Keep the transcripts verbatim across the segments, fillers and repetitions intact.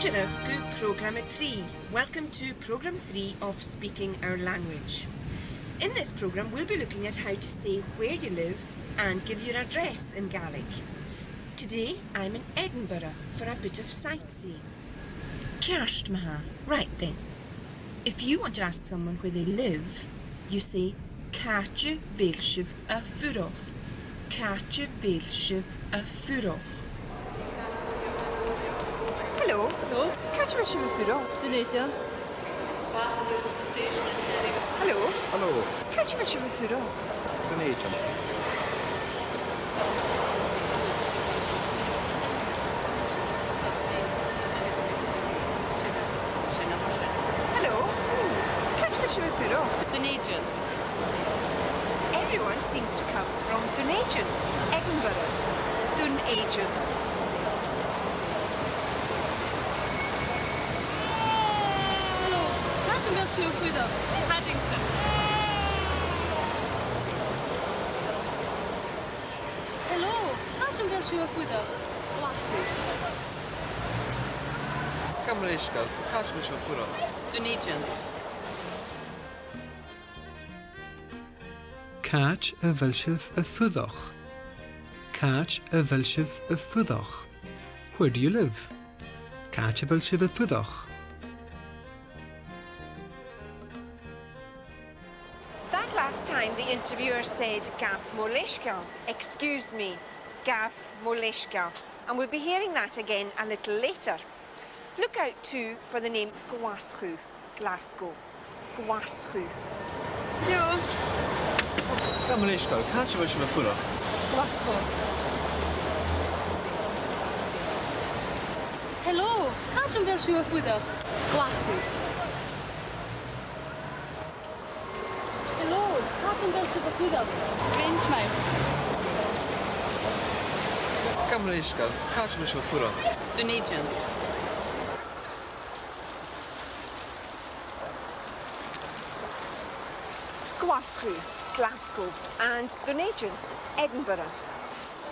Sibh gu prògram a trì. Welcome to programme three of Speaking Our Language. In this programme, we'll be looking at how to say where you live and give your address in Gaelic. Today, I'm in Edinburgh for a bit of sightseeing. Ceart ma-thà. Right then. If you want to ask someone where they live, you say, "Càit a bheil sibh a' fuireach? Càit a bheil sibh a' fuireach?" Hello. Hello. Càit a bheil sibh a' fuireach? Dùn Èideann. Hello. Hello. Càit a bheil sibh a' fuireach? Dùn Èideann. Hello. Càit a bheil sibh a' fuireach? Dùn Èideann. Everyone seems to come from Dùn Èideann, Edinburgh. Dùn Èideann. Hello. Càit a bheil sibh a' fuireach? Paddington. Hello. Càit a bheil sibh a' fuireach? Glaschu. Gabh mo leisgeul. Càit a bheil sibh a' fuireach? Dùn Èideann. Càit a bheil sibh a' fuireach? Càit a bheil sibh a' fuireach? Where do you live? Càit a bheil sibh a' fuireach? That last time the interviewer said, "Gabh mo leisgeul," excuse me, "Gabh mo leisgeul." And we'll be hearing that again a little later. Look out too for the name Glaschu, Glasgow. Glaschu. Hello. Gabh mo leisgeul, càit a bheil sibh a' fuireach? Glaschu. Hello, càit a bheil sibh a' fuireach? Glaschu. Hello, càit a bheil sibh a' fuireach? Grangemouth. Gabh mo leisgeul, càit a bheil sibh a' fuireach? Dùn Èideann. Glaschu, Glasgow, and Dùn Èideann, Edinburgh.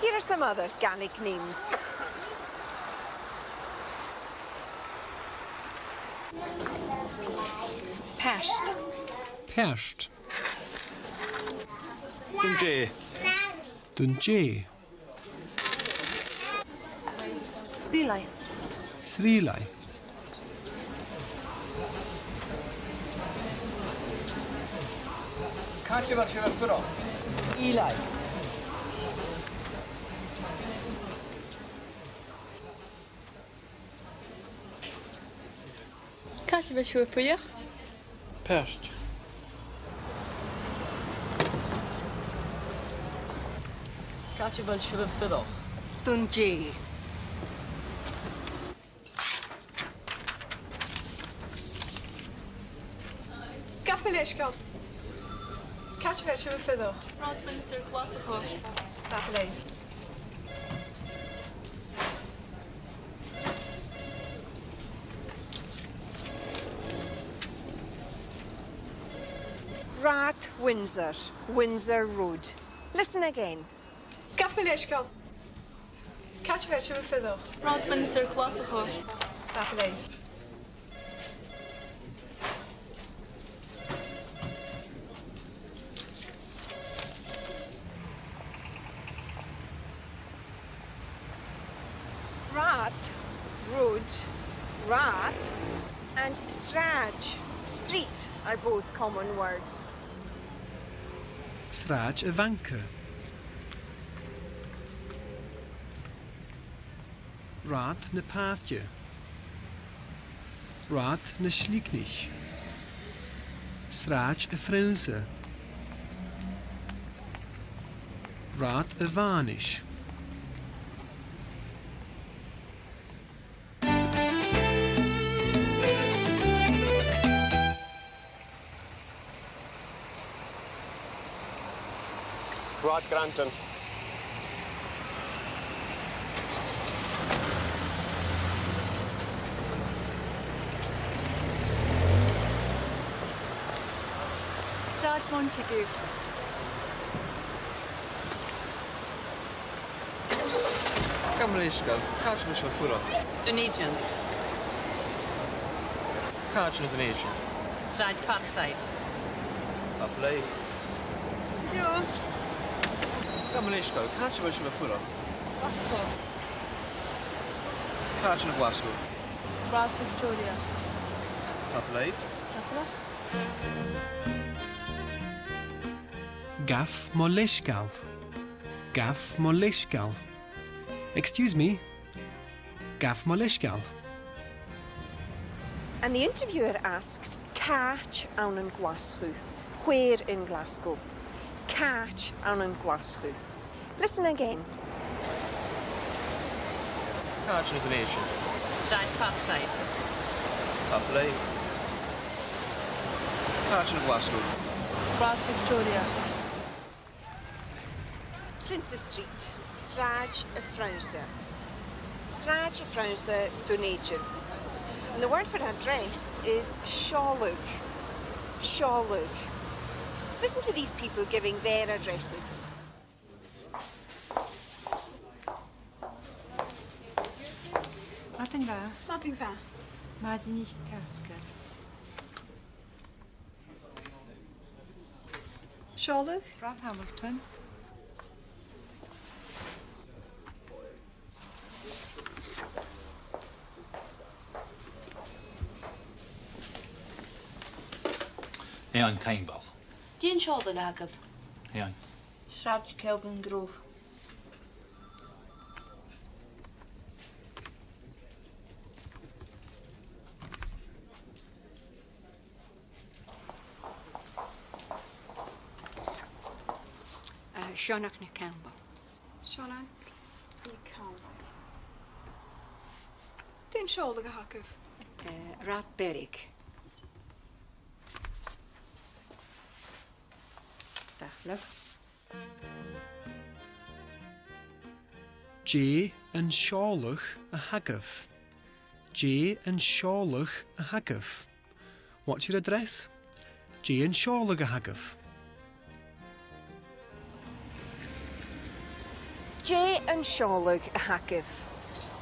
Here are some other Gaelic names. Peairt. Peairt. Dùn Dè. Dùn Dè. Sruighlea. Sruighlea. Càit a bheil sibh a' fuireach? Sruighlea. Càit a bheil sibh a' fuireach? Peairt. Càit a bheil sibh a' fuireach? Dùn Dè. Gabh mo leisgeul. Càit a bheil sibh a' fuireach? Rathad Windsor, Glaschu. Tapadh leibh. Rathad Windsor, Windsor Road. Listen again. Gabh mo leisgeul. Càit a bheil sibh a' fuireach? Rathad Windsor, Glaschu. Tapadh leibh. Rathad, road, rathad, and sràid, street, are both common words. Sràid a' bhanca. Rathad na pàirce. Rathad na slighnich. Sràid a' Phrionnsa. Rathad a' Mhànais. Rathad Granton. Sràid Mhontagu. Gabh mo leisgeul, càit a bheil sibh a' fuireach? Dùn Èideann. Càit an do dh'innis sibh? Sràid Parkside. Tapadh leibh. Seo. Gabh mo leisgeul, càit a bheil sibh a' fuireach? Glaschu. Càit an Glaschu? Rathad Victoria. Tapadh leibh. Tapadh leibh. Gabh mo leisgeul. Gabh mo leisgeul. Excuse me. Gabh mo leisgeul. And the interviewer asked, "Càit ann an Glaschu?" Where in Glasgow? Càit ann an Glaschu? Listen again. Càit an do dh'innis sibh? Sràid Parkside. Tapadh leibh. Càit an Glaschu? Rathad Victoria. Princes Street, Sràid a' Phrionnsa. Sràid a' Phrionnsa, Dùn Èideann. And the word for address is seòladh. Seòladh. Listen to these people giving their addresses. Madainn mhath. Madainn mhath. Madainn Fhèis Càsgair. Seòladh? Rathad Hamilton. Eòin Caimbeul. Dè an seòladh a th' agaibh? Eòin. Sràid Kelvingrove. Eh, Seonag NicCampbell. Seonag NicCampbell. Dè an seòladh a th' agaibh? Eh, Rathad Beairg. Tapadh leibh. Dè an seòladh a th' agaibh? Dè an seòladh a th' agaibh? What's your address? Dè an seòladh a th' agaibh? Dè an seòladh a th' agaibh?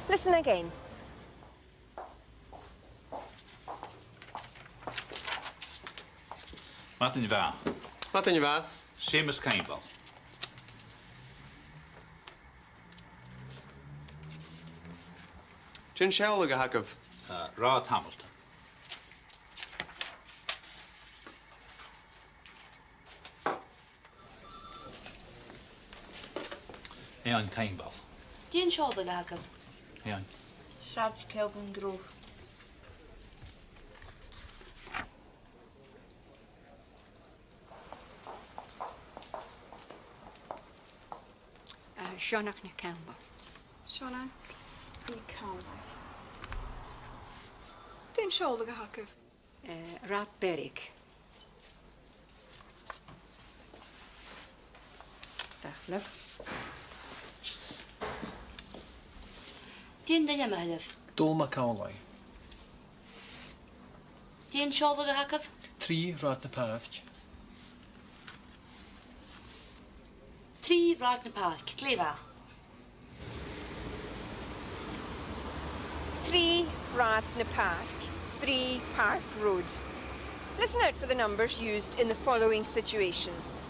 Listen again. Madainn mhath. Madainn mhath. Seumas Caimbeul. Dè an seòladh a th' agaibh? Uh, Rathad Hamilton. Eòin Caimbeul. Dè an seòladh a th' agaibh? Eòin. Sràid Kelvingrove. Uh, Seonag NicCampbell. Seonag NicCampbell. Dè an seòladh a th' agaibh? Eh, Rathad Beairg. Tapadh leibh. Dè an t-ainm a th' oirbh? Dòmhnall MacAmhlaigh. Dè an seòladh a th' agaibh? Trì Rathad na Pàirc. Trì Rathad na Pàirc, glè mhath. Trì Rathad na Pàirc, three Park Road. Listen out for the numbers used in the following situations.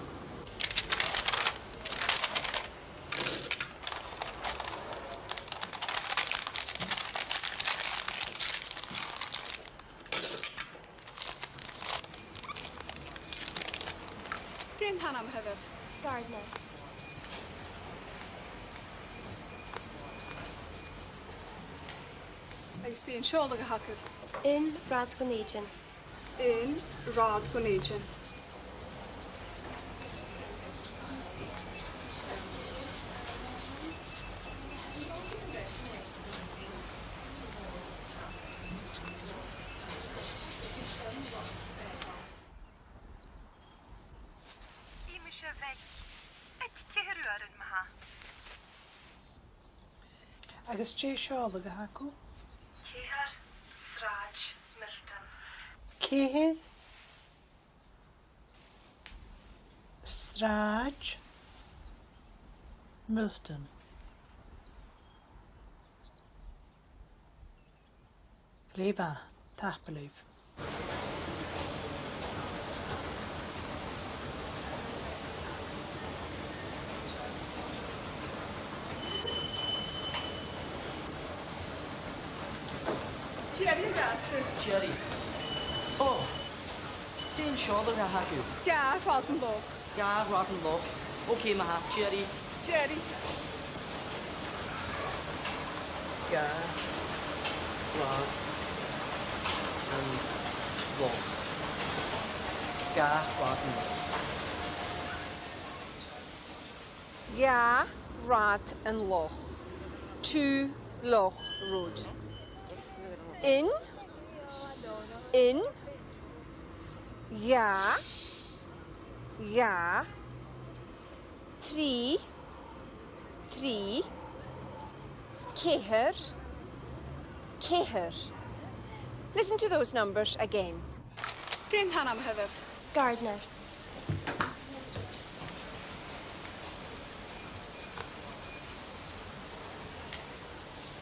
Dè an t-ainm a th' oirbh? Gardner. Agus dè an seòladh a th' agaibh? Aon Rathad Dhùn Èideann. Aon Rathad Dhùn Èideann. Bidh mise bheag aig ceithir uairean ma-thà. Agus dè an seòladh a th' agaibh? Ceithir Sràid Milton. Ceithir Sràid Milton. Glè mhath, tapadh leibh. Tìoraidh an-dràsta. Tìoraidh. Ò, dè an seòladh a th' agaibh? Dhà rathad an loch. Dhà rathad an loch. Ok, ma-thà, tìoraidh. Tìoraidh. Dhà rathad an loch. Dhà rathad an loch. Dhà rathad an loch. Two Loch Road. Aon, aon, dhà, dhà, trì, trì, ceithir, ceithir. Listen to those numbers again. Dè an t-ainm a th' oirbh? Gardner.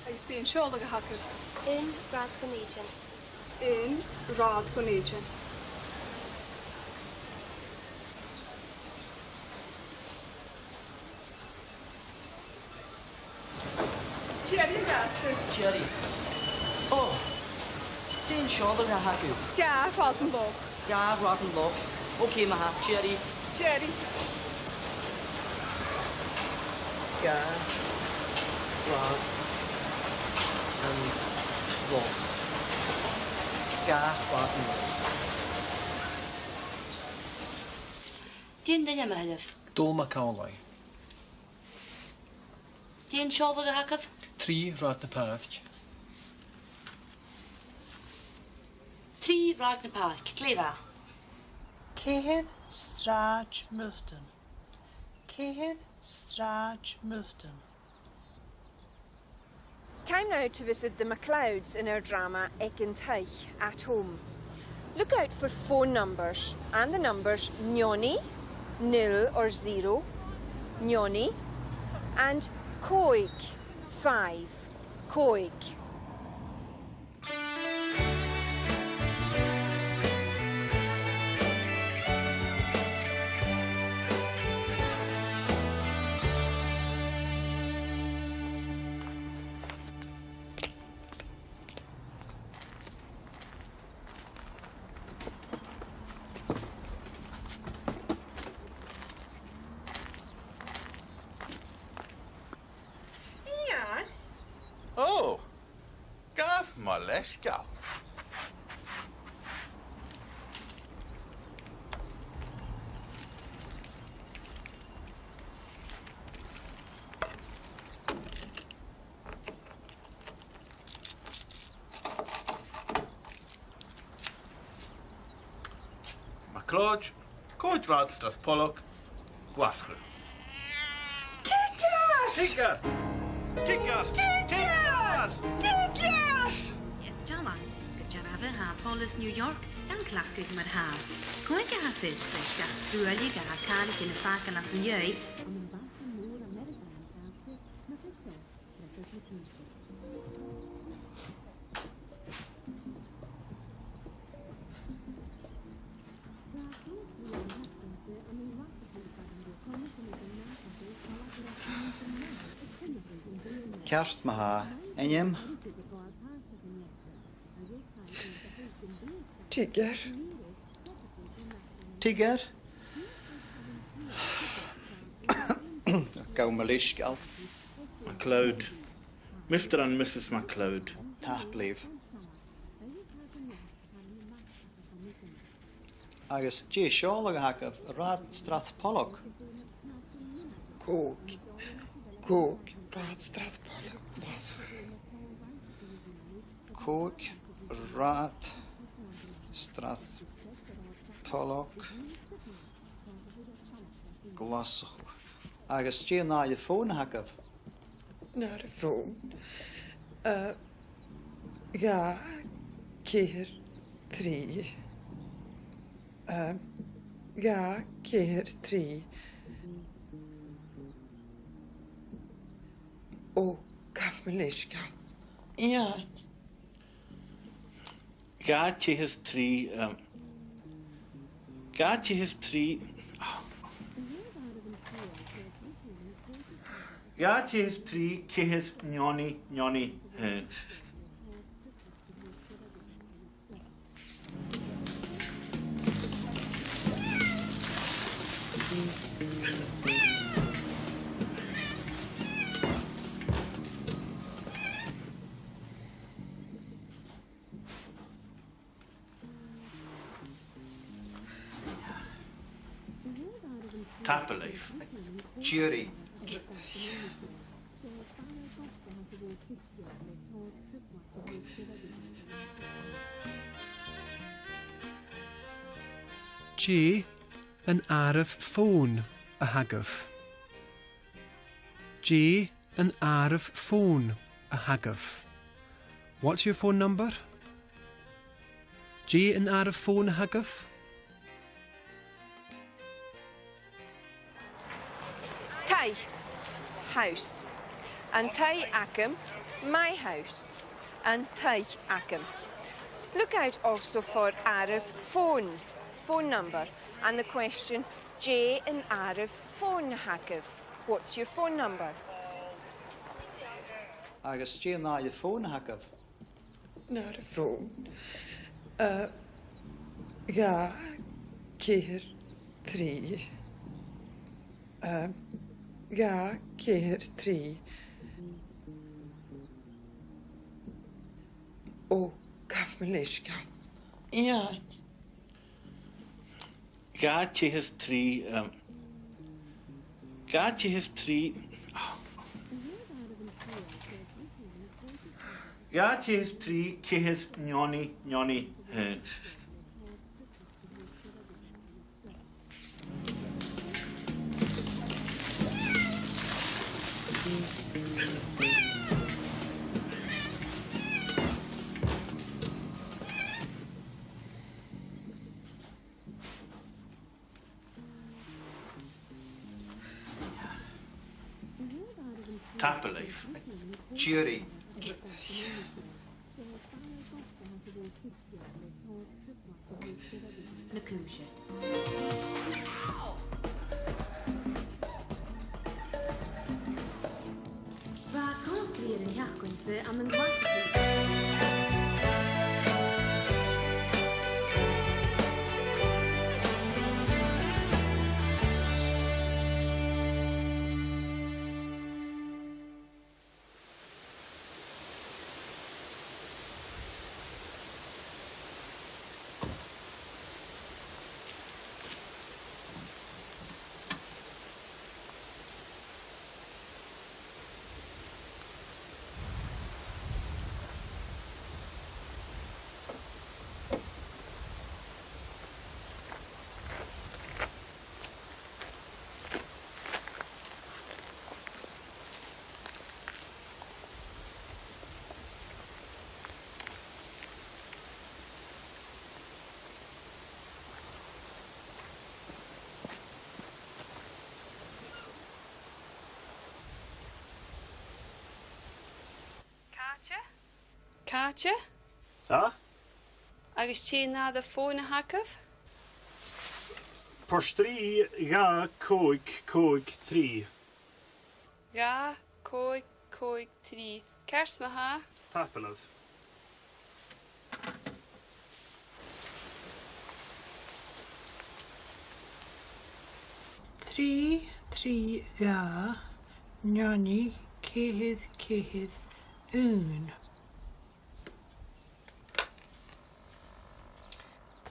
Agus dè an seòladh a th' agaibh? Aon rathad Dhùn Èideann. Aon rathad Dhùn Èideann. Tìoraidh an-dràsta. Tìoraidh. Ò, dè an seòladh a th' agaibh? Dhà rathad an loch. Dhà rathad an loch. Ok, ma-thà, tìoraidh. Tìoraidh. Dhà rathad an loch. Dhà rathad an loch. Dè an t-ainm a th' oirbh? Dòmhnall MacAmhlaigh. Dè an seòladh a th' agaibh? Trì Rathad na Pàirc. Trì Rathad na Pàirc, glè mhath. Ceithir Sràid Milton. Ceithir Sràid Milton. Time now to visit the MacLeods in our drama Aig an Taigh, At Home. Look out for phone numbers and the numbers neoni, nil or zero, neoni, and còig, five, còig. Iain? Ò, gabh mo leisgeul. MacLeòid, còig Rathad Srath Pollak, Glaschu. Tighearna! Tighearna! Tighearna! Tighearna! Tighearna! Dealbh-dealain, gu dearbh, tha poileas New York gan cleachdadh mar-thà. Cò aige a tha fios, le seachd duilleag a tha càil a' tighinn a fàgail às an dèidh, an am bàta mòr Ameireagaidh an-dràsta, nach e seo Ceart ma-thà, ainm? Tighearna. Tighearna? Gabh mo leisgeul. MacLeod. Mister and Missus MacLeod. Tapadh leibh. Agus dè an seòladh a th' agaibh, Rathad Srath Pollak? Còig. Còig Rathad Srath Pollak, Glaschu. Còig Rathad Srath Pollak, Glaschu. Agus dè an àireamh fòn a th' agaibh? An àireamh fòn. Eh, dhà, ceithir, trì. Eh, dhà, ceithir, trì. Ò, gabh mo leisgeul. Iain. Dhà ceithir trì, um, dhà ceithir trì, dhà ceithir trì, ceithir, neoni, neoni, eh. Tapadh leibh. Tìoraidh. Dè an àireamh fòn a th' agaibh? Dè an àireamh fòn a th' agaibh? What's your phone number? Dè an àireamh fòn a th' agaibh? Taigh. House. An taigh agam. My house. An taigh agam. Look out also for àireamh fòn, phone number, and the question, dè an àireamh fòn a th' agaibh? What's your phone number? Agus dè an àireamh fòn a th' agaibh? An àireamh fòn. Uh, dhà, ceithir, trì. Uh, dhà, ceithir, trì. Ò, gabh mo leisgeul. Yeah. Dhà ceithir trì, um, dhà ceithir trì, dhà ceithir trì, ceithir, neoni, neoni, eh. Tapadh leibh. Tìoraidh. Na cùise. Bha còmhstri air an t-seachdain-sa ann an Glaschu. Càite? Càite? Tha? Agus dè an àireamh fòn a th' agaibh? Port Rìgh, dhà, còig, còig, trì. Dhà, còig, còig, trì. Ceart ma-thà. Tapadh leibh. Trì, trì, dhà, neoni, ceithir, ceithir, aon.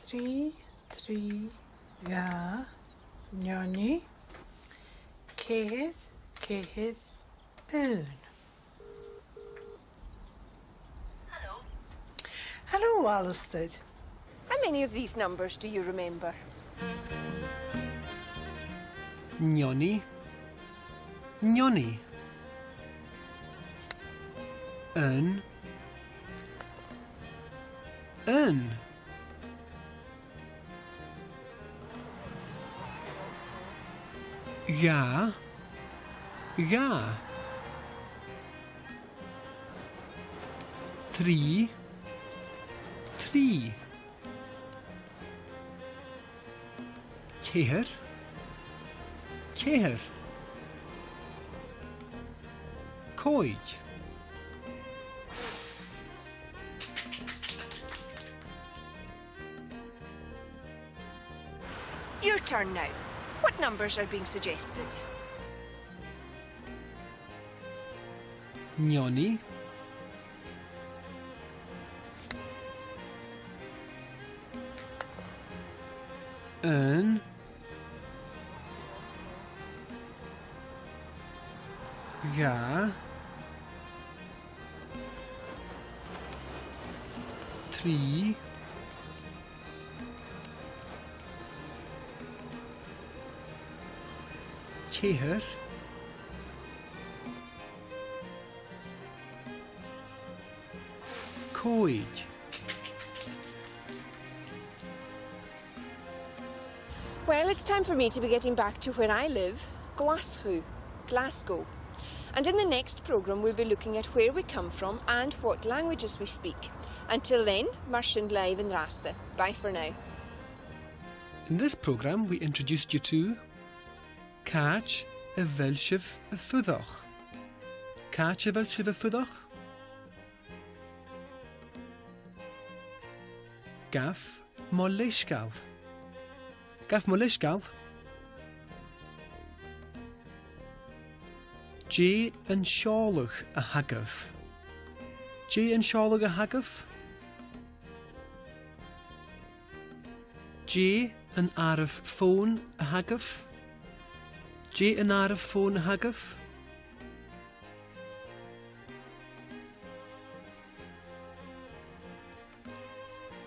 Trì, trì, dhà, neoni, ceithir, ceithir, aon. Hello. Hello, Alasdair. How many of these numbers do you remember? Neoni. Neoni. Aon. Aon. Dhà. Dhà. Trì. Trì. Ceithir. Ceithir. Còig. Your turn now. What numbers are being suggested? Neoni. Aon. Dhà. Trì. Ceithir. Còig. Well, it's time for me to be getting back to where I live, Glaschu, Glasgow. And in the next programme, we'll be looking at where we come from and what languages we speak. Until then, mar sin leibh an-dràsta. Bye for now. In this programme, we introduced you to: Càit a bheil sibh a' fuireach? Càit a bheil sibh a' fuireach? Gabh mo leisgeul. Gabh mo leisgeul. Dè an seòladh a th' agaibh? Dè an seòladh a th' agaibh? Dè an àireamh fòn a th' agaibh? Dè an àireamh fòn a th' agaibh?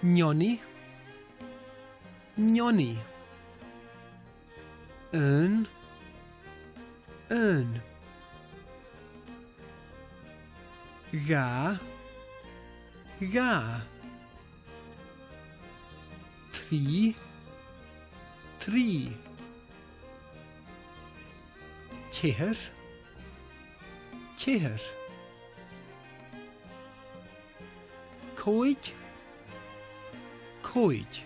Neoni. Neoni. Aon. Aon. Dhà. Dhà. Trì. Trì. Ceithir. Ceithir. Còig. Còig.